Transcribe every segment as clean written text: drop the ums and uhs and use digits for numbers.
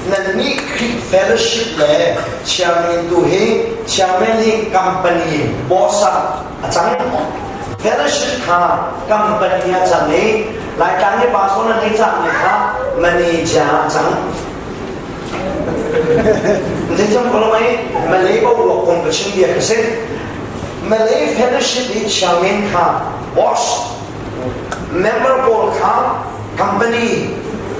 Nannih Khrih fellowship le chairman tu hi chairman hi company boss ah a cang. Fellowship kha company a cang i Laitlang i pastor nan hei cahmi kha manager ah a cang. Zei cang ko lo mei Malay boruak kong ka chim bia ka si. Malay fellowship i chairman kha boss member pawl kha company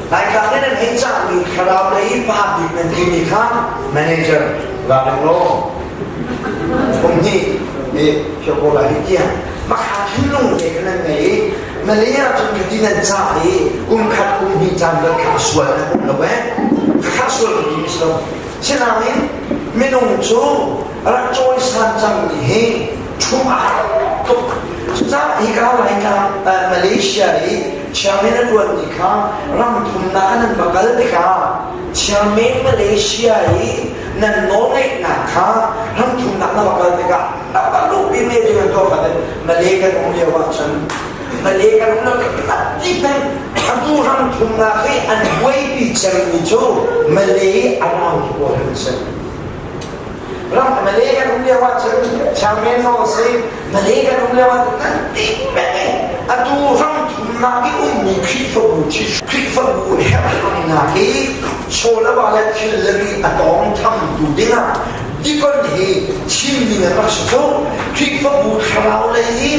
Laitlang in an hei cahmi thlarau lei pa bik nan timi kha manager la law kum hnih i phio lai hi tiang makha thinlung te kha nan ngei i Malay ah cun khati nan cah i kum khat kum hnih caan bal kha sual nan um lo eh kha sual ka ti mi si lo sinain minung cu rak cawisan cangmi hi ṭhum a har tuk. Cucaah hika Laitlang Malaysia i chairman a ṭuanmi kha ram thumnak ah nan va kal tikah chairman Malaysia i nan nawlngeihnak kha ram thumnak na va kal tikah na va luhpi me ti kan tuah fatin Malay kan um lio ahcun Malay kan um lo ti peng atu ram thumnak hi an buaipi cemmi cu Malay a rang pawl an si. Ram Malay kan um lio ahcun chairman nawl si Malay kan um lio ahcun nan ting peng atu ram thumnak i ummi Khrihfabu Khrihfabu herhnak i chawlava le thil le ri a tawng thamtu dingah dikon hi Chinmi nan rak si cu Khrihfabu thlarau lei i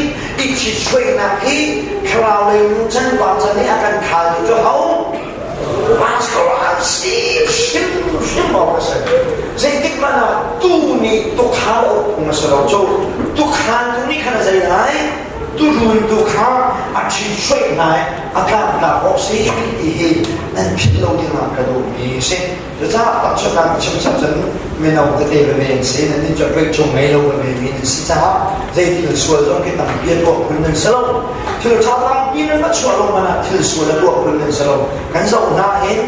i ṭhithruainak hi thlarau lei nu can pa can i a kan khaltu cu ho Pastor an si hrimhrim awk a si. Zeitik hmanh ah tuu nih tukhal a uk phung a si lo cu. Tukhal tu nih khan a zei lai? Turun tu kha a ṭhithruaih hna i a tlangtlak awk si ti hi nan philh lo dingah ka duhmi a si. Cucaah tahchunhnak ka chim chap cun mino tete veve an si, nan nih cu break chung ngei lo veve mi nan si caah zei thil sual zong khi tampi a tuah phun nan si lo. Thil ṭha tampi nan va chuah lo hmanh ah thil sual a tuah phun nan si lo. Kan zoh hna hin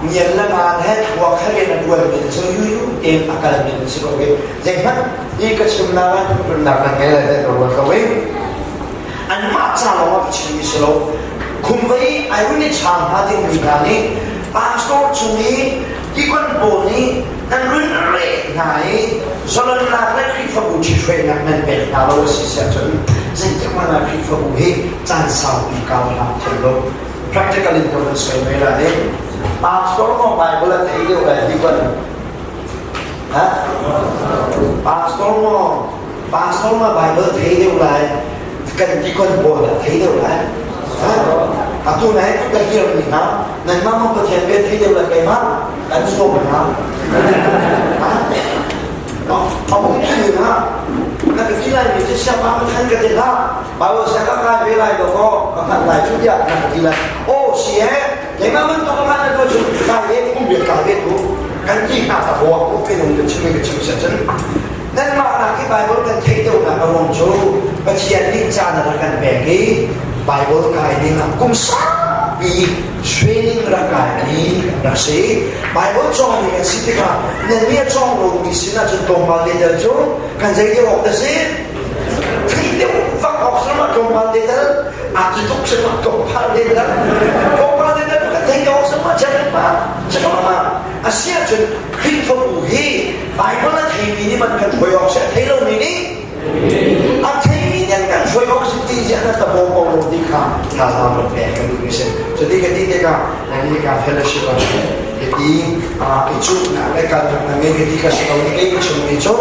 ngian le ngan he thua kha rian a ṭuan mi cu yu yu tein a kal mi nan si ko i zeihmanh hi ka chimnak ah runnak nan ngei lai ka ruat lo i anmah ca lawng ah ka chimmi si lo khumvei ai run i chang hna ding mi hna nih pastor chung i tikon pawl nih nan run reh hna i zalonnak le Khrihfabu ṭhithruainak nan pek hna lo a si siah cun zeitik hmanh ah Khrihfabu hi caan saupi kau hlah thiam lo practical in ka van sawi mai la i pastor maw Bible a thei deuh lai tikon ha pastor maw Pastor ma Bible thei deuh lai kan deacon pawl dah thei deuh lai atu nai tu ka hiar mi hna nanmah ma Pathian bia thei deuh lai keimah kan zuam hna a um ti hna na ka ti lai mi cu siapa ma than ka ti hlah Bible sia ka kai ve lai do ko ka hngalh lai cu tiah na ka ti lai oh si he keimah bantuk ka hngalh na tu cu kai ve phung bia kai ve tu kan ti hna ta bo ko minung ka chim ka chim sia cun Nanmah nak hi Baibal kan theih deuhnak a ruang cu Pathian nih caan a rak kan pek i Baibal kai ding ah kum saupi training rak kaimi kan rak si. Baibal cawngmi kan si tikah nannih a cawng lomi sin ahcun tlawmpal te tel cu kan zei deuh awk dah si? Theih deuh vak awk si ma tlawmpal te tel a ti tuk si ma tlawmpal te tel tlawmpal te tel kan theih deuh awk si ma check ma check ma a si ahcun Khrihfabu hi Baibal a theimi nih man kan hruai awk si a thei lomi nih a theimi nih an kan hruai awk si ti si an ta bo ko lo ti kha thazaang kan pek kan duhmi si cuti ka ti tikah nani ka fellowship ah hiti i cuhnak le kalnak na ngei ka ti ka si lo ni kei ka chimmi cu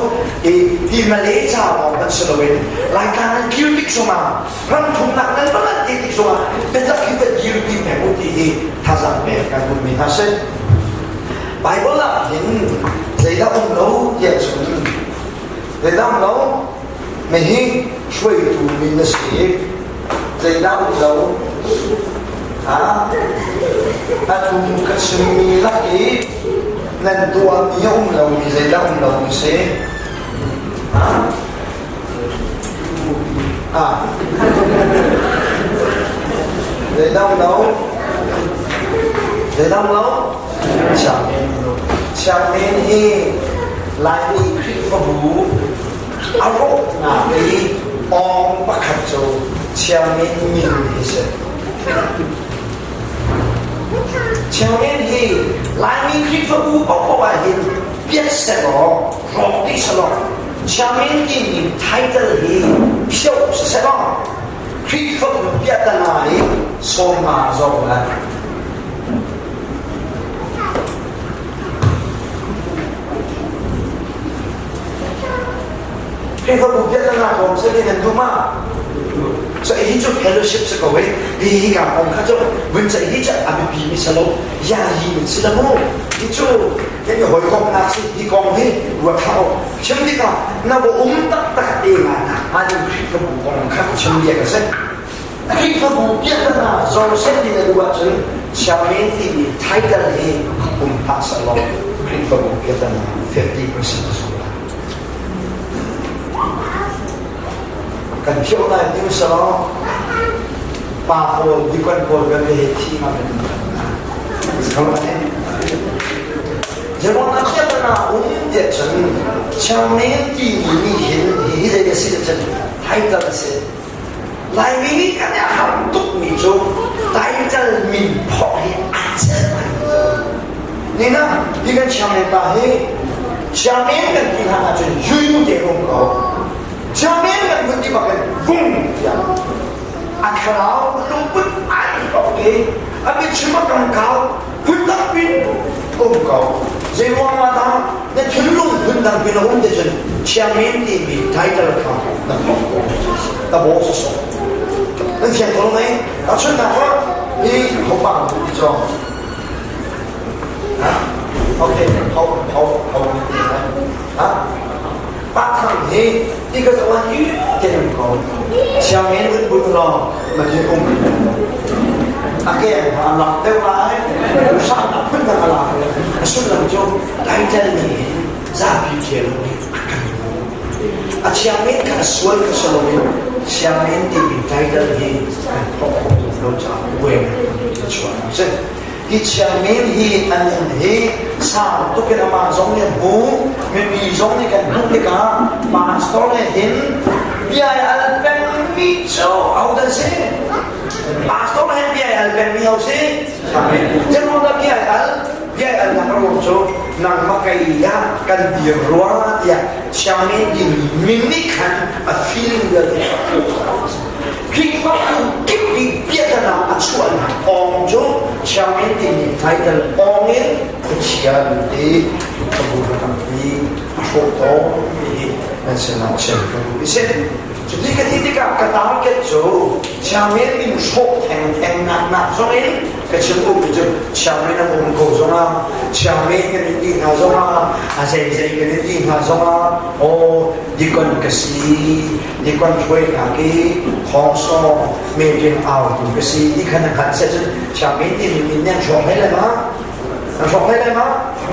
i ti Malay ca lawng kan si loin Laitlang an kir tik zongah ram thumnak nan va lan ti tik zongah biatak hi kan dirpi peng u ti hi thazaang pek kan duhmi hna si Baibal ah hin zeidah um lo tiah cun zeidah um lo mihi hruaitu mi na si zeidah um lo ha atu ka chimmi lak i nan tuahmi a um lomi zeidah um lo mi si ha ha zeidah um lo zeidah um lo Sianginn hi Laimi Khrihfabu a rawhnak i awng pakhat cu Sianginn min hi si. Chairman hi Laimi Khrihfabu paohpaoh ah hin piat sehlaw, rawk dih sehlaw, chairman timi title hi phioh sisehlaw, Khrihfabu piahtana i sawmnga zong lai. Khrihfabu piahtana kong si nan duh ma? So hi cu fellowship si ko i hi hi ka kong kha cu vun ceih hi cu a biapi mi si lo ya hi min si lo mu hi cu kan i hawikomhnak si hi kong hi ruat hlah u chim tikah na va um taktak te nga nak hnga ding Khrihfabu kong kha chim bia ka si Khrihfabu piahtana Joseph ti na duh ahcun chairman timi title hi um hlah sehlaw Khrihfabu piahtana 50% a sung lai. Kan philh lai ti usalaw pa pawl dikon pawl vialte hi thi ngam in Jehovah piahtana um tiah cun chairman timi nih hin hi zei a si cun title a si. Laimi nih kan i har tukmi cu title min phawk hi a celh ngai Nina hi kan chairman pa hi chairman kan ti hlan ahcun yui te um ko. Chairman kan vun ti bak in vung tiah a thlarau lungput ai bak te a biachim a kang kau phun dang pin um ko. Zei ruang ah dah na thinlung phun dang pin a um te cun chairman timi title kha na hmang ko ta bo so so nan thiang ko mei a chun nak ah hi thopang ti cho ha okay thau thau thau ha pa thang hi ti ka zawan yu te ko chairman un bun lo ma thi um ake a lak deuh lai sa na phun dang a lak a sullam cu title nih zapi thial nih a kan A thiangmin kha a sual kha si loin thiangmin timi title hi kan thawk khawh tuk lo caah buainak a chuah a si. Hi thiangmin hi an nun hi sang tuk in amah zong nih a hmu, mipi zong nih kan hmuh tikah pastor nih hin bia i al pengmi cu ahodah si? Pastor he bia i al pengmi ho si? Zeruang dah bia i al? Bia i alnak a ruang cu nangmah kei ah kan dir rua tiah chairman timi min nih khan a feeling vialte a hmuh. Khrihfabu kip nih biatana a chuahnak awng cu chairman timi title awng in khuachia lut i Khrihfabu tampi a hrawh tawn ti hi nan sinah chim ka duh i si. Cuti ka ti tikah ka target cu chairman min hrawh thengtheng nak nak zong in ka chim ummi cu chairman an um ko zongah chairman kan in ti hna zongah a zeizei kan in ti hna zongah aw dikon ka si dikon hruai hna ki khawngsawng meeting au tu ka si ti khan hngalh seh cun chairman ti min nan hrawk hlei lai ma nan hrawk hlei lai ma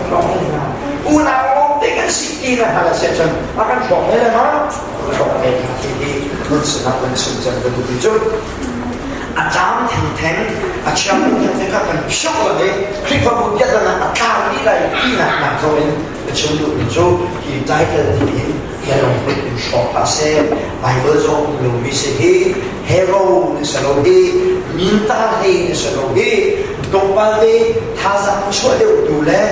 hrawk hlei ma unau lawng te kan si ti na hngalh seh cun a kan hrawk hlei lai ma hrawk hlei hna ti hi nun sinah kan chim cang ka duh cu a tlam thengtheng a chiang thengtheng kha kan phioh la i Khrihfabu biaknak a tlau dih lai tinak nak zong in ka chim duhmi cu hi title nih hin lungput in hrawk hlah seh Bible zong um lomi si hi hero ni si lo hi minta hlei ni si lo hi tlawmpal te thazaang chuah deuh tu le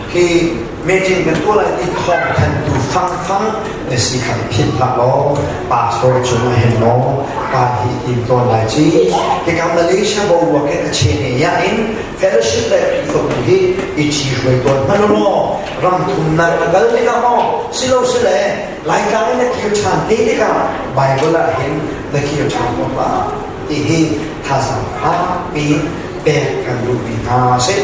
Hi meeting kan tuah lai ti thawng thantu fangfang na si kha philh hlah law pastor cung ah hin maw pa hi tim tawn lai ci hika Malaysia boruak in a chen ya in fellowship le Khrihfabu hi i ṭhi hruai tawn hmanh law ram thumnak na kal tikah maw silo sile Laitlang in na kir ṭhan te tikah Bible ah hin na kir ṭhan ko hlah ti hi thazaang fakpi pek kan duhmi hna a si.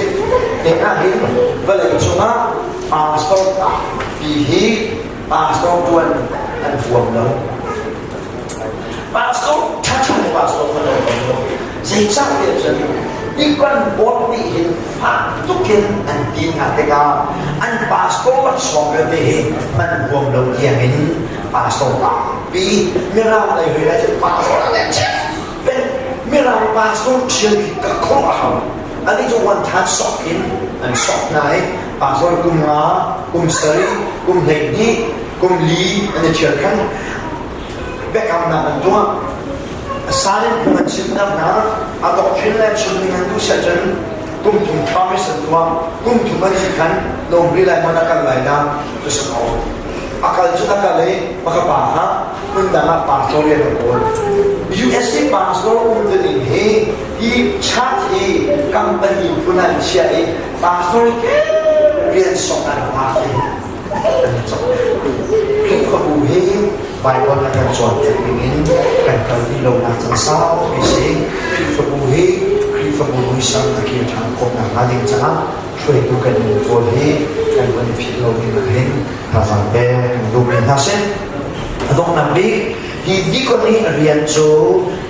Hika hin vawlei cungah pastor tampi hi pastor ṭuan an huam lo. Pastor ṭhaṭha le pastor kha lo lo. Zeicah tiah cun Deacon board nih hin fak tukin an ti hna tikah an pastor laksawng vialte hi an huam lo tiangin pastor tampi mirang lei hoi lai cun pastor an Mirang pastor ṭhial hi ka khuaruah a hau. Anih cu one-time sok in an sok hna i pastor kum nga, kum sarih, kum 12, kum li an i ṭhial khan biakamnak an tuah. A san in phung an chimter hna. A doctrine le chim ning an duh siah cun. Kum thum promise an tuah. Kum thum an si khan lawmri lai man a kal lai na cu si ko. A kal cu a kal i maka pa kha hmun dang ah pastor rian a kawl. USA pastor um ding hi hi church hi company phun an chiah i pastor ke rian sok an pa hi an cawk. Khrihfabu hi Bible a kan cawnpiak ningin kan kal ti lonak caan saupi si. Khrihfabu hi Khrihfabu muisam a kir ṭhan khawh nakhnga ding caah hruaitu kan nu pawl hi kan van i philh lo ding ah hin thazaang pek kan duhmi hna si. A donghnak bik hi deacon nih a rian cu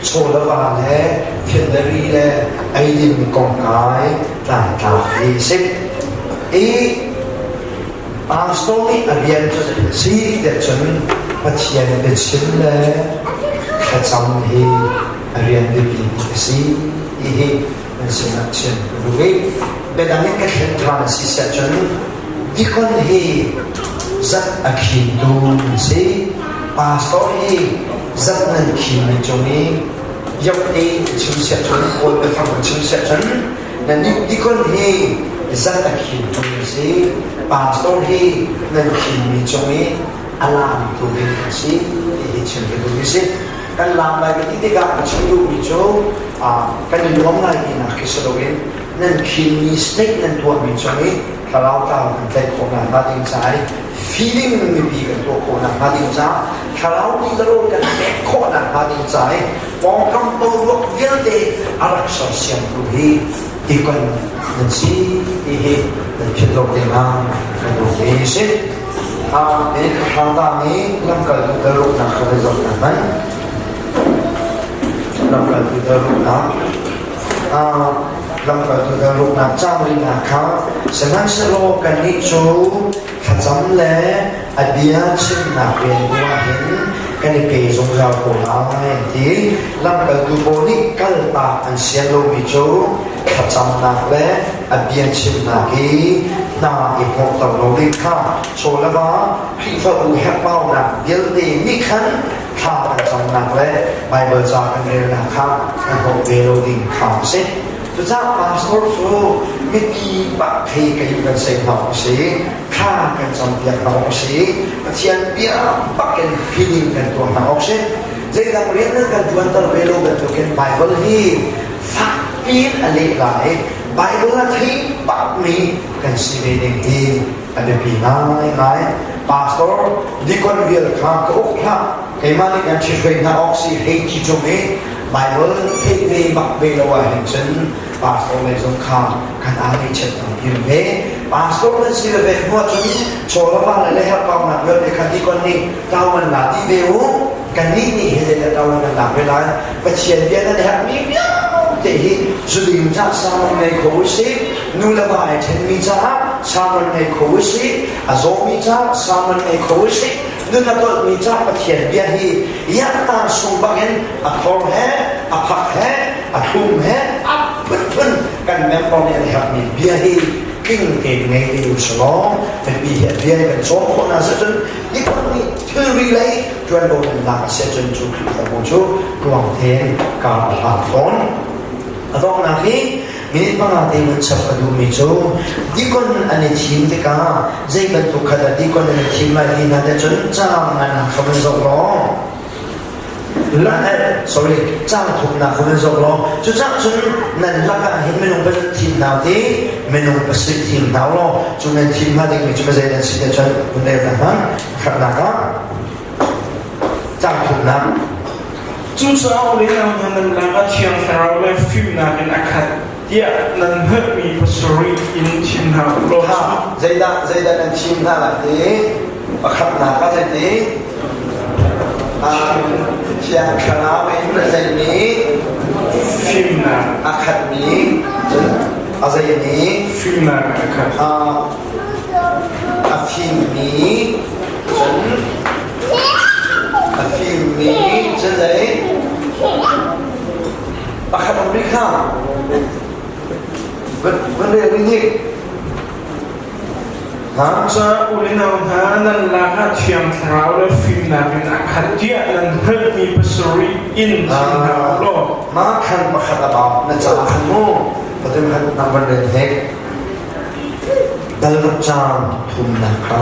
chawlava le thilri le eidin kongkai tlangtlak hi si. I Pastor nih a rian cu si tiah cun Pathian biachim le thlacam hi a rian biapi bik a si ti hi nan sinah chim ka duh i biadang in ka thlen ṭhan a si siah cun deacon hi zat a khintu an si. Pastor hi zat nan khinmi cung i yoke chim siah cun Kawl biafang in chim siah cun Nannih deacon hi zat a khintu nan si. Pastor hi nan khinmi cung i a laamtu ding an si ti hi chim ka duhmi si. Kan laam lai ka ti tikah ka chim duhmi cu kan i nuam lai tinak khi si loin nan khinmi snake nan tuahmi cung i thlarau tlau kan tlaih khawh nakhnga ding ca i feeling mipi kan tuah khawh nakhnga ding ca thlarau ti le rawl kan pek khawh nakhnga ding ca i pawngkam boruak vialte a rak sersiamtu hi tikon nan si ti hi nan philh lo dingah kan duh mi si. A in hrangdang i lamkaltu dalruknak kha va zoh hna hmanh. Lamkaltu dalruknak lamkaltu dalruknak cang rihnak kha sihmanhsehlaw kannih cu thlacam le a bia chimnak rian tu ah hin kan i pe zungzal ko lai an ti. Lamkaltu pawl nih kaltak an sian lomi cu thlacamnak le a bia chimnak hi hna i hnawhter lo ding kha chaw le va Khrihfabu herhbaunak vialte nih khan thla kan camnak le Baibal ca kan relnak kha an hnawh ve lo ding kha a si. Cucaah pastor cu mipi bak thei ka kan sei hna awk a si, thla kan campiak hna awk a si, Pathian bia bak in feeling kan tuah hna awk a si. Zeidang rian nan kan ṭuanter ve lo bantukin Baibal hi fakpi in a leh lai. Baibal a thei bakmi kan si ve ding hi a biapi ngaingai. Pastor deacon vial kha ka uk hlah. Keimah nih kan ṭhithruai hna awk si hei ti ṭung i Baibal theih ve bak ve lo ahhin cun pastor lei zong kha kan aa ngeihchiat tampi ve. Pastor nan si le ve hnu ahcun chawlava le le herhbaunak vialte kha deacon nih tauman la dih ve u. Kannih nih hi zeidah tauman kan lak ve lai. Pathian bia nan herhmi vialte hi zuding cah sermon ngei kho u sih, nu le va ai ṭhenmi caah sermon ngei kho u sih, a zawmi caah sermon ngei kho u sih, nun a tolhmi caah Pathian bia hi iahtar sung bangin a thor he, a phak he, a thlum he, a phunphun kan member nih an herhmi bia hi tling tein ngei te u selaw mipi hi a bia kan cawm khawh hna cun nikhat nih thilri lei ṭuanvo nan lak a si ahcun cu Khrihfabu cu tluang tein kar a hlang fawn. A donghnak hi minute panga te mun chap ka duhmi cu deacon an i thim tikah zei bantuk kha dah deacon an i thim lai ti hna te cun caang ngan kha van zoh law sorry caang thumnak kha van zoh law cucah cun nan lakah hin minung pasarih thim hna ti minung pasarih thim hna law cu nan thim hnga dingmi cu zei nan si te cun hun rel ta hmang khatnak ah caang thumnak Cucaah unau hna nan lakah Thiang Thlarau le fimnak in a khat tiah nan hngalhmi pasarih in thim hna u law Ha, zeidah zeidah nan thim hna lai ti pakhatnak ah zeiti Thiang Thlarau in a zeimi fimnak a khatmi cun a zeimi fimnak a khat a fimmi cun A fimmi cu zei? Pakhat um rih kha. Van rel rih hnik. Ha? Ca unau hna nan lakah Thiang Thlarau le fimnak in a khat tiah nan hngalhmi pasarih in thim hna u law. Mah khan pakhat a bau na ca khan mu. Pathum khat number rel hnek. Dal ruk caan thumnak kha.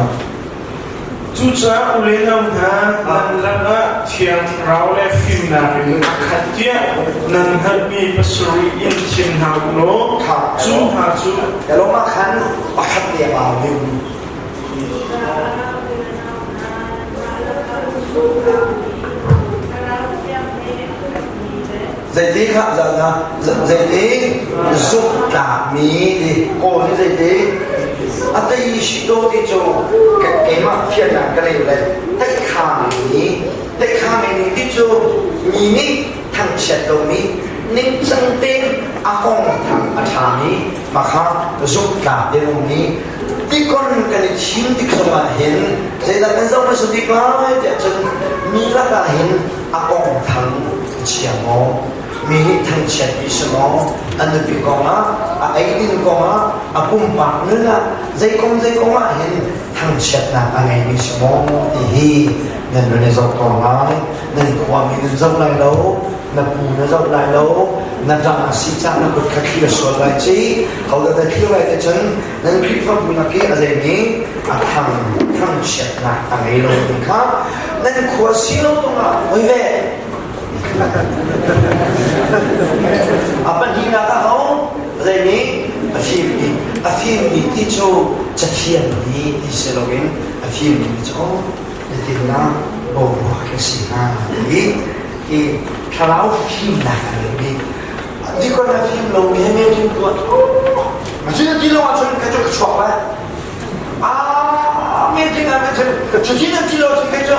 Cucaah u le nau hna, nan lakah Thiang Thlarau le fimnak in a khat tiah nan hngalhmi pasarih in thim hna u law cu hna cu Kalawm ah khan pakhat te a bau ding. Zeiti kha zan ah zeiti zumhtlakmi ti kawl hi zeiti a tei shi do ti cu keimah fiannak ka nei le teihkhami teihkhami ning ti cu mi nih thangchiat lomi ningcang tein a kong thang a ṭhami mah kha zumhtlak dingmi tikon kan i thim tik zongah hin zeidah kan zoh hmasa bik lai tiah cun mi lakah hin a kong thang a chia maw mi nih thangchiat mi si maw a nupi kongah a eidin kongah a pumpak nun ah zei kong zei kong ah hin thangchiatnak a ngeimi si maw ti hi nan nun i zoh tawn lai nan khuami nan zoh lai lo na pu na zoh lai lo na ṭang a si cah na kut kha thlir sual lai ci hodah na thlir lai te cun nan Khrihfabu nak i a zei nih a thang thangchiatnak a ngei lo ding kha nan khua si lo tungah hoi ve a pahnihnak a ho zei nih a fimmi a fimmi ti cu cathiam mi ti si loin a fimmi ti cu zeitindah boruak hi a si hnga ti hi thlarau fimnak a ngeimi dikon a fim lomi he meeting tuah cu ti lo ahcun ka cu ka chuak lai ah meeting ah cun cuti na ti lo cun kei cu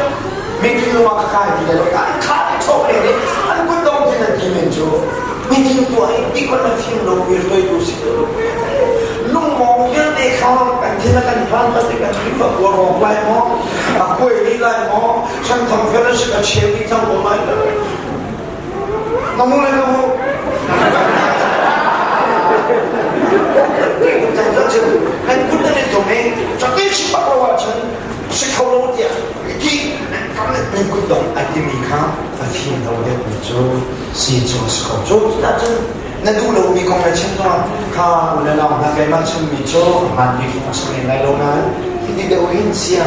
meeting lo ah ka kai ti lai lo an kha ti chok le nih an kut dong tin an ti men cu meeting tuah i dikon a fim lomi hruaitu si lungmawng vialte kha kan thin a kan phan ta tik kan Khrihfa bu a rawk lai maw a kuai dih lai maw Chanthang fellowship a cheu dih cang ko lai na mu le na mu kan kut nan in dong i cakei si bak lo ahcun si kho lo tiah ti nan kut dong a timi kha a fim lo deuhmi cu si cu a si ko cu ahcun na duh lomi kong na chim zongah kha u le nau hna keimah chimmi cu hmaan bik a si men lai lo nain hiti deuh hin sia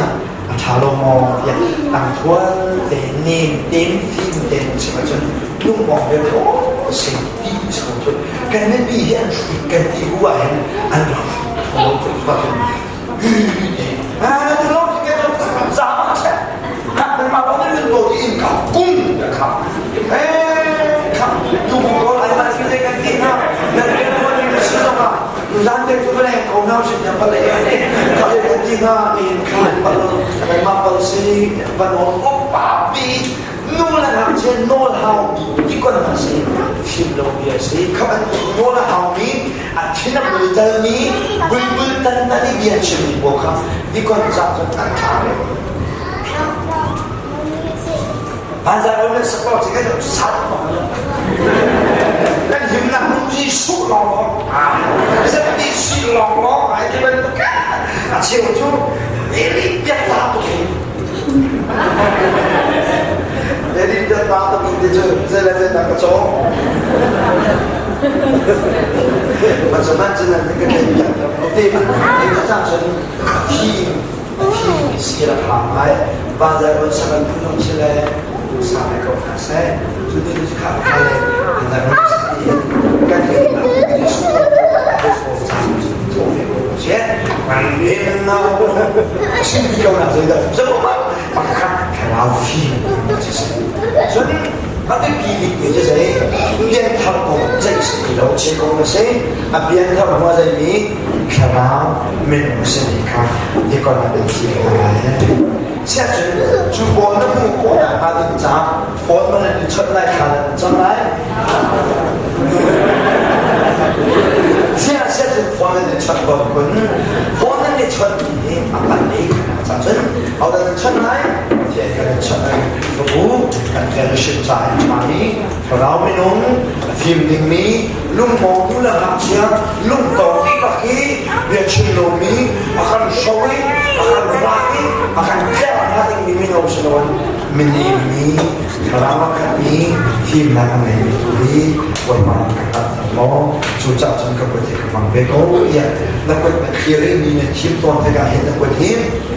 a ṭha lo maw tiah tangthual te nem tein fim tein chim ahcun lungmawng vialte aw si ti si ko cu kan mipi hi an hrut kan ti bu ah hin an rak hrut lo cu cun ah tu lo ti ke cu za ma che khat nan ma lo nan lo ti in ka kum kha eh kha tu bu ko ai ma si le kan ti na nan rian tuan ni si lo ma zan te cu le ko na si ya pa le ka le kan ti na in kha pa lo kai ma pal si van on op pa pi nu le ngak chen nawl hau ti kon na si fim lo bia si kha nawl hau mi a thin a bul dal mi bulbul tan tan i bia chim mi bo kha ti kon za cun an tha ve Vanzai ro nan sak lo ci kan sat kan himnak nu Jesuh lawng lawng ZBC lawng lawng ai ti bantuk a cheu cu very biakta tuk in very biakta tuk in ti cu zei le zei dah ka cawng Macam cun nan kan lei biak te man te cang cun thi thi si la phang lai vanzai ron sakan phunung si le sa lai ko hna seh cu ti cu kha kha le vanzai ron kan Cun a biapi bikmi cu zei pianthar kong ceih si lo chim kong a si a pianthar hma zeimi thlarau minung simi kha tikon ah an si siah cun cu pawl na hmuh khawh nakhnga ding caah phone man an chawnh lai thla nan cam lai siah siah cun phone nan i chawnh ko kun phone nan i chawnh mi hi a pan i cah cun hodah nan chawnh lai Pathian kan in chawnh lai Khrihfabu kan fellowship ca in ṭhami thlarau minung a fim dingmi lungmawng nu le ngakchia lungtawng dihlak hi bia chim lomi a kan hro i a kan rak i a kan tlerh hnga dingmi mino si loin minemmi thlarau a khatmi fimnak a ngeimi tu hi Bawipa nih kan rak. maw? Cucaah cun ka kut hi ka hmang ve ko tiah na kut na thlir i mi na thim tawn tikah hin na kut hi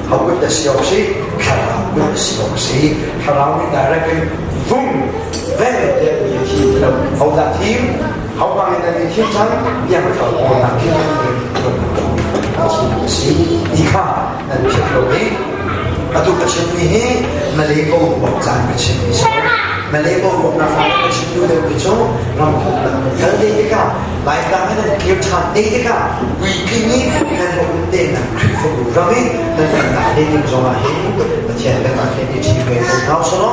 ho kut na si awk si? Thlarau kut na si awk si. Thlarau nih direct in vung veng tiah mi a thim ti lo. Ho dah thim? Ho bang in nan i thim cang? Tiang thlarau nak thim a si. Ti kha nan philh lo i atu ka chimmi hi Malay ko ruak caan ka chimmi si. Malay ko ruak na fa ka chim duh deuhmi cu ram thumnak nan kal te tikah Laitlang in nan kir ṭhan te tikah puitling i nan va um te nan Khrihfabu ram i nan umnak te ding zongah hin Pathian biaknak he i ṭhi ve ko hna usih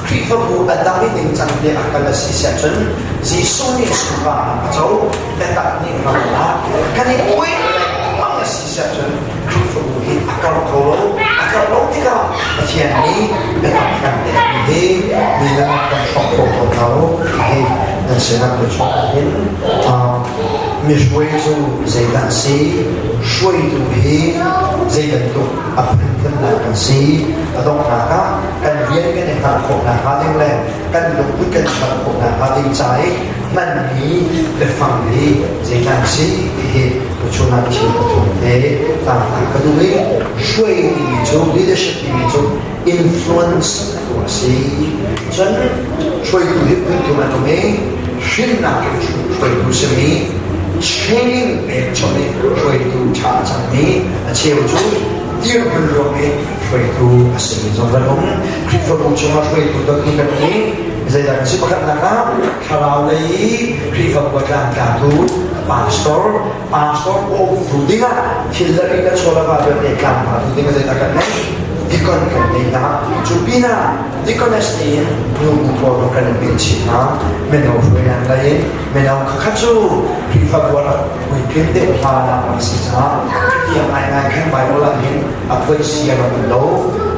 Khrihfabu a dang i ningcang te a kal a si siah cun Jesuh nih sunparnak a co, biatak nih ram a lak. Kan i uai lengmang a si siah cun Khrihfabu hi a karh kho lo. A karh lo tikah Pathian nih biatak kan pekmi hi mi nan kan hrawk kho tawn hna u. Hi nan sinah kan chuah ahhin mi hruai cu zeidah a si? Hruaitu hi zei bantuk a phunphunnak kan si? A donghnak ah kan rian kan i hngalh khawh nakhnga ding le kan lungput kan i hngalh khawh nakhnga ding ca i hmanmi biafang hi zeidah a si ti hi tuchun ah thil pathum te tlangtar ka duh i hruai timi cu leadership timi cu influence tu a si. Cun hruaitu hi phunthum an um i hrinnak in hruaitu simi training pek chom i hruaitu ṭha a cangmi a cheu cu dirhmun ruang i hruaitu a simi zong kan um. Khrihfabu chungah hruaitu dotmi kan um i zeidah kan si? Pakhatnak ah thlarau lei i Khrihfabu a tlangtlatu pastor, pastor bawmtu dingah thil le ri le chaw le va vialte tlangtlatu ding ah zeidah kan ngeih? Deacon kan ngei hna. Cu pinah deaconess tiin nubu pawl kan in pek chih hna. Mino hruainak lei in mino khakha cu Khrihfabu ah rak puitlin deuh hlan ah rak si caah tiang ngaingai khan Bible ah hin a phoisi a rak um lo.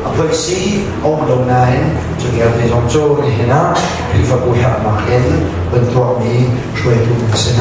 A phoisi a um lo nain cu vialte zong cu nihin ah Khrihfabu herhnak in kan tuahmi hruaitu an si hna.